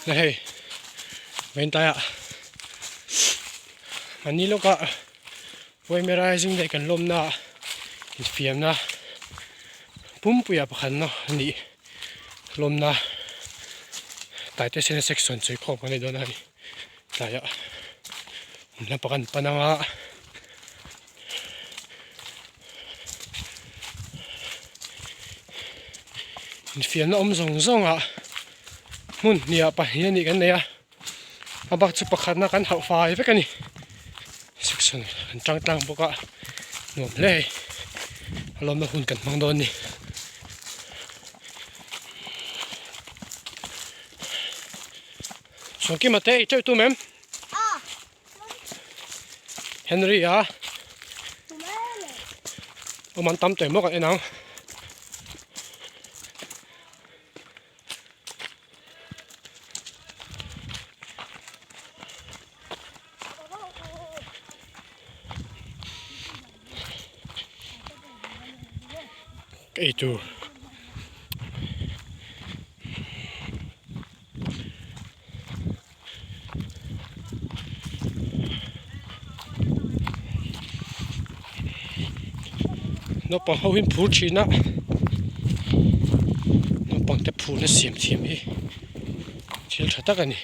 Na hei vawiin tlaiah mahni lawkah Yma Rising Day kan lawmna ah infiamna pumpuia pakhatna a nih lawmna Taite Sena Section sawikhawm kan nei dawn a hei tlaiah hmun lam pakhat an pan ang a. Infiamna awm zawng zawng ah hmun hnih ah pahnih a nih kan nei a a bak chu pakhatna kan hauh fai vek a ni section an tang tlang bawk a nuam hle a hei a lawmna hun kan hmang dawn a ni. Sawngkima te i teuh tum em? Henry a awm an tam tawh maw kan en ang. Ka eitur. Naupang ho hi an phur thin a naupang te phurna siam thiam hi thil tha tak a ni.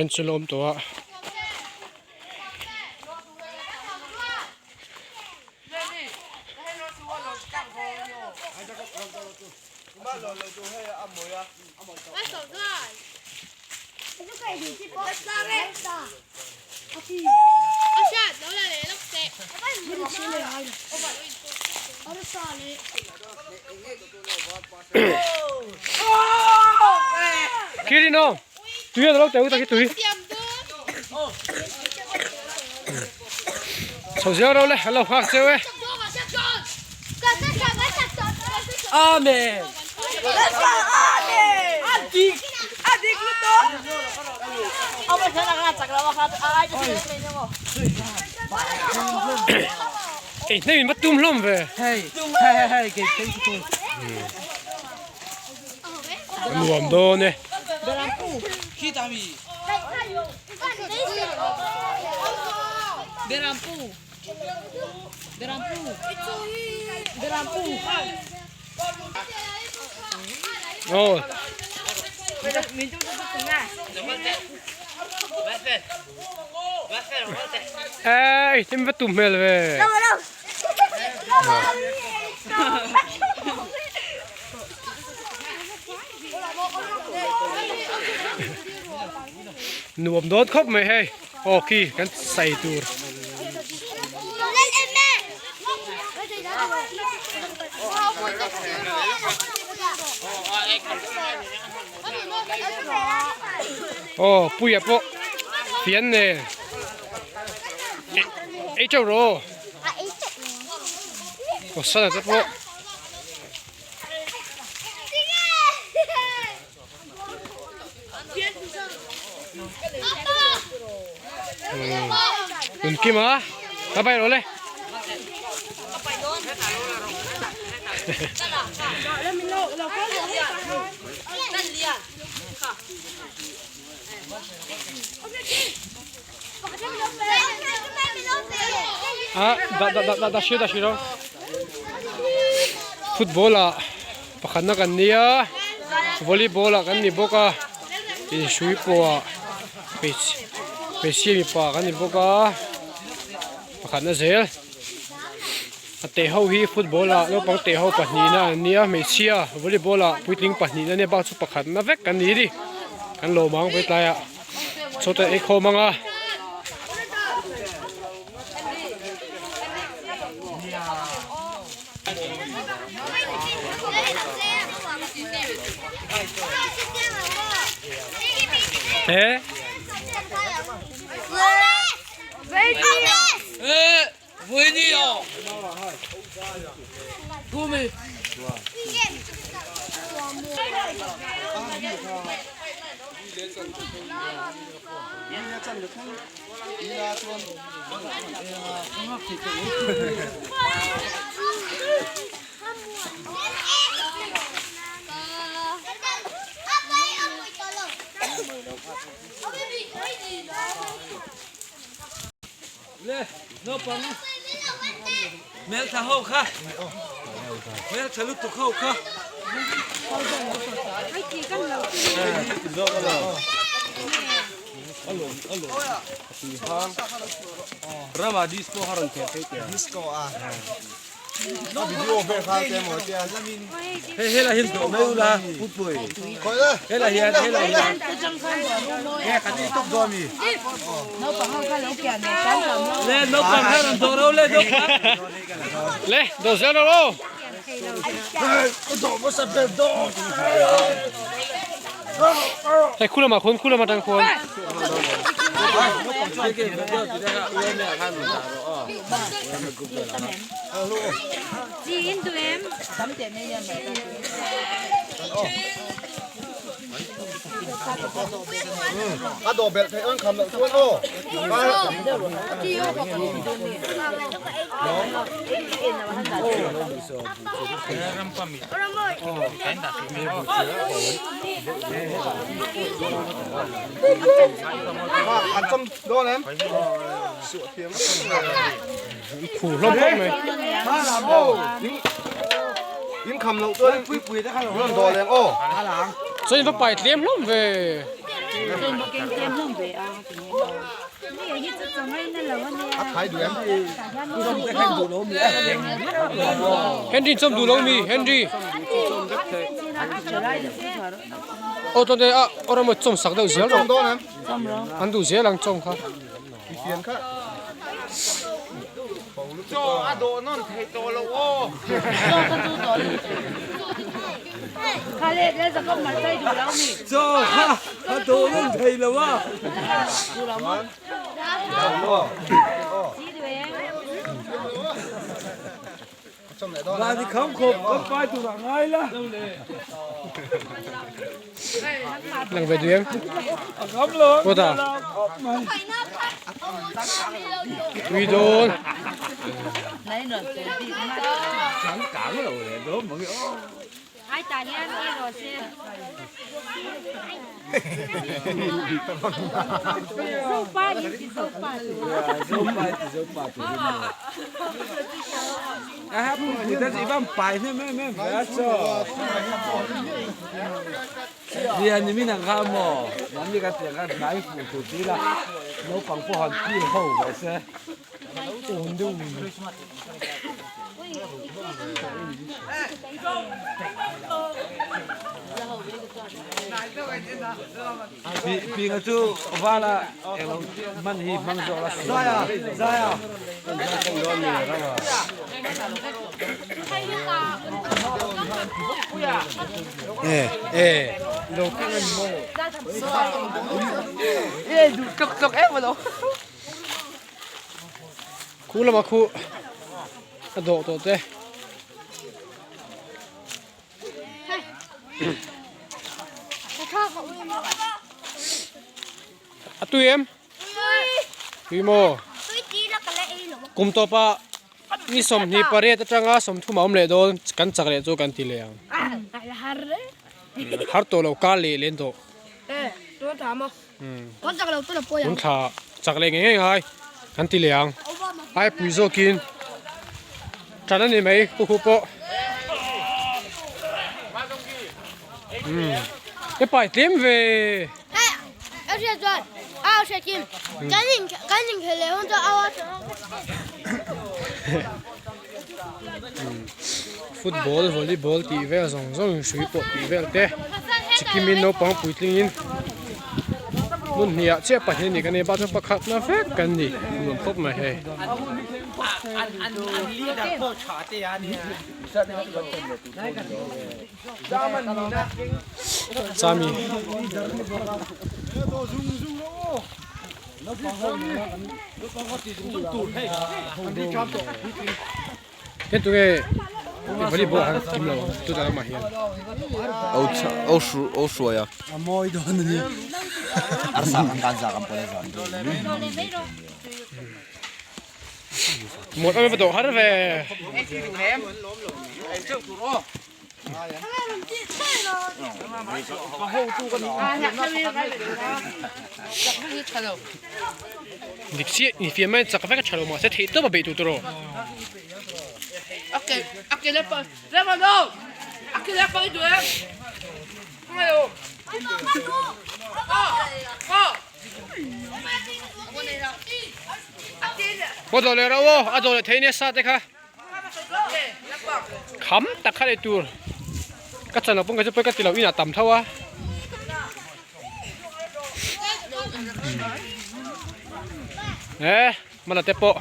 Then chu la awm tawh a. Kirino tui a lo teu ta khi tui chho zel ro le hello nghak cheu e Amen. Adik. Adik lu to. Apa salah kan cakap apa ai tu Ei hnem in va tum hlawm ve. Hei hei hei hei ke ke tu. Nuam dawn e. Berampu khi tami. Berampu. Berampu. Berampu. Oh. Ê, thêm vắt tùm mèo về. Nuam dawn khawp mai hei. Aw khi kan sai tur. Aw puia pawh fian nen ei teuh rawh aw sana te pawh. Tun kim a ka bai rawh le. Ah da da da da shi da shi ro football ah pakhatna kan nia volleyball ah kan ni bawk a inhrui pawh ah hmeichhia mipa kan ni bawk a pakhatna zel a teh ho hi football ah naupang teh ho pahnihna an nia hmeichhia volleyball ah puitling pahnihna ania bak chu pakhatna vek kan ni ni kan lawm ang vawitlai ah chawhte ei khawm ang a. He Le naupang hmeltha ho kha hmeltha lutuk ho kha. Rama disco kha rawn theh phei teh a. Disco a. A video vel kha te maw tia. Hei helai hian dawh mai ula pu pui. Helai hian helai hian. Nge kan ei tawp dawn mi. Le naupang kha rawn dawh ro le naupang. Le dawh zel rawh aw. Hei khu lamah khuan khu lam atang khuan. A dawh belh theih an kham loh chuan aw. An chawm dawn em? Phu hlawm khawp mai. In kham loh chuan pui pui te khan rawn dawh leng aw. Chuan in va pai tlem hlawm ve. A thai duh em? Henry in chawm duh lo mi Henry. Aw chuan te a aw emaw chawm sak deuh zel rawh. An duh zel ang chawm kha. Chaw a dawh nawn theih tawh loh aw. Chaw kha a dawh nawn thei lo a. Vani kham khawp kan pai tur ah ngai la. Lang ve duh em? A kham lo ang Kawt a? Tui dawn. Pinga chu vala englo hman hi hmang zawk la Zaya Zaya Eh eh lo keng ani maw Eh duh tlawk tlawk em alo. Khu lama khu a dawh tawh te. A tui em? Tui maw? Kum tawpa ni 28 atanga 30 a awm leh dawn kan chak leh chu kan ti leh ang. Har tawh lo kar leh len tawh. Tun thla chak leh ngei ngei ngai kan ti leh ang. Ai pui zawkin tan a ni mai hu hu pawh. E pai tlem ve. Football volleyball tih vel zawng zawng in hrui pawh tih vel te chikimin naupang puitlingin hmun hnih ah chiah pahnih a ni kan nei bak chuan pakhat na vek kan ni nuam khawp mai hei. Chami. He tunge volleyball han kim lo ang tuna lamah hian. Au au hruai a. A mawi dawn a ni. Arsa kan kan za kan pawla zan. Muat ame va har ve. Dik chiah infiam mai chak vek a tha lo mahse theih tawp a beih tur tawh. Aw dawh leh rauh aw a dawh leh thei nia sa te kha kham tak kha leh tur ka chan loh pawn ka chu pawi ka ti lo inah tam tho a. Eh mana te pawh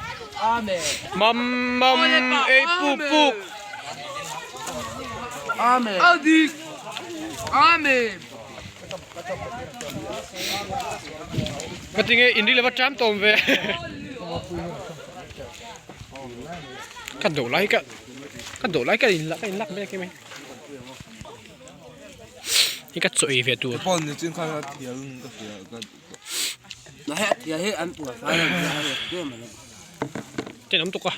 mam mam ei puk puk. Ka tinge inri lova tram tawm ve. Ka dawh lai ka ka dawh lai ka in lak ka in lak mai a kim e. Hi ka chaw ei ve tur. Ten awm tuk a.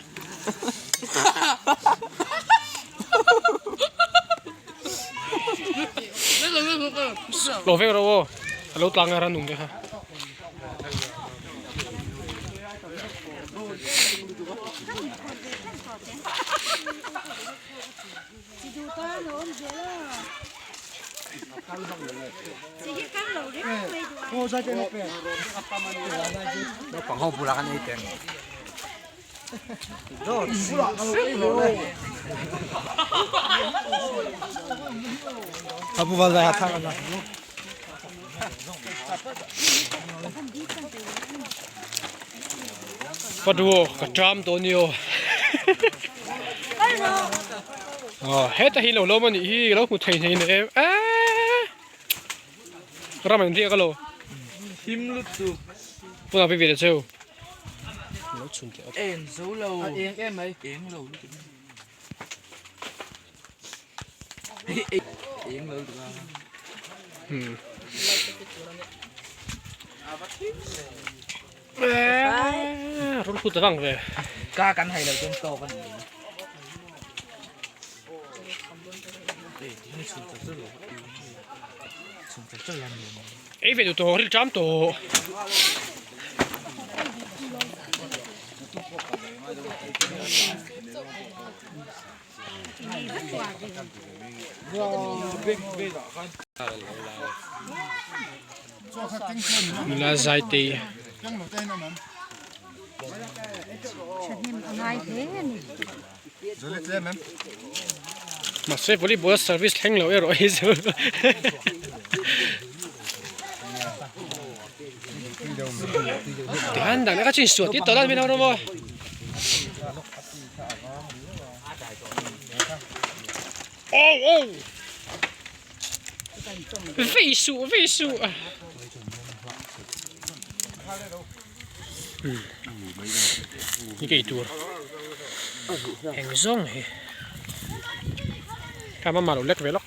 Lo vek rawh aw. A lo tlang a ranung te kha. Naupang ho bulah khan ei teng. Paduo ka tram tawh a ni aw aw heta hi lo lawm a nih hi ka lo hmu thei hnei hneh em eee ram an riak alo him lutuk pawnah ve ve ta cheu lo chhun teh eng zo lo a eng em mai eng lo lutuk eng lo lutuk a hmm rul phut vang ve ka kan hai lo chuan tawk ani ei ve duh tawh ril ṭam tawh. Nula zai te mahse volleyball service thleng lo erawh hi chu tihian dan ka chin suah tir tawh la min ho rawh aw aw vei suh vei suh ni kei tur eng zawng hi ka mama lo lek ve lawk.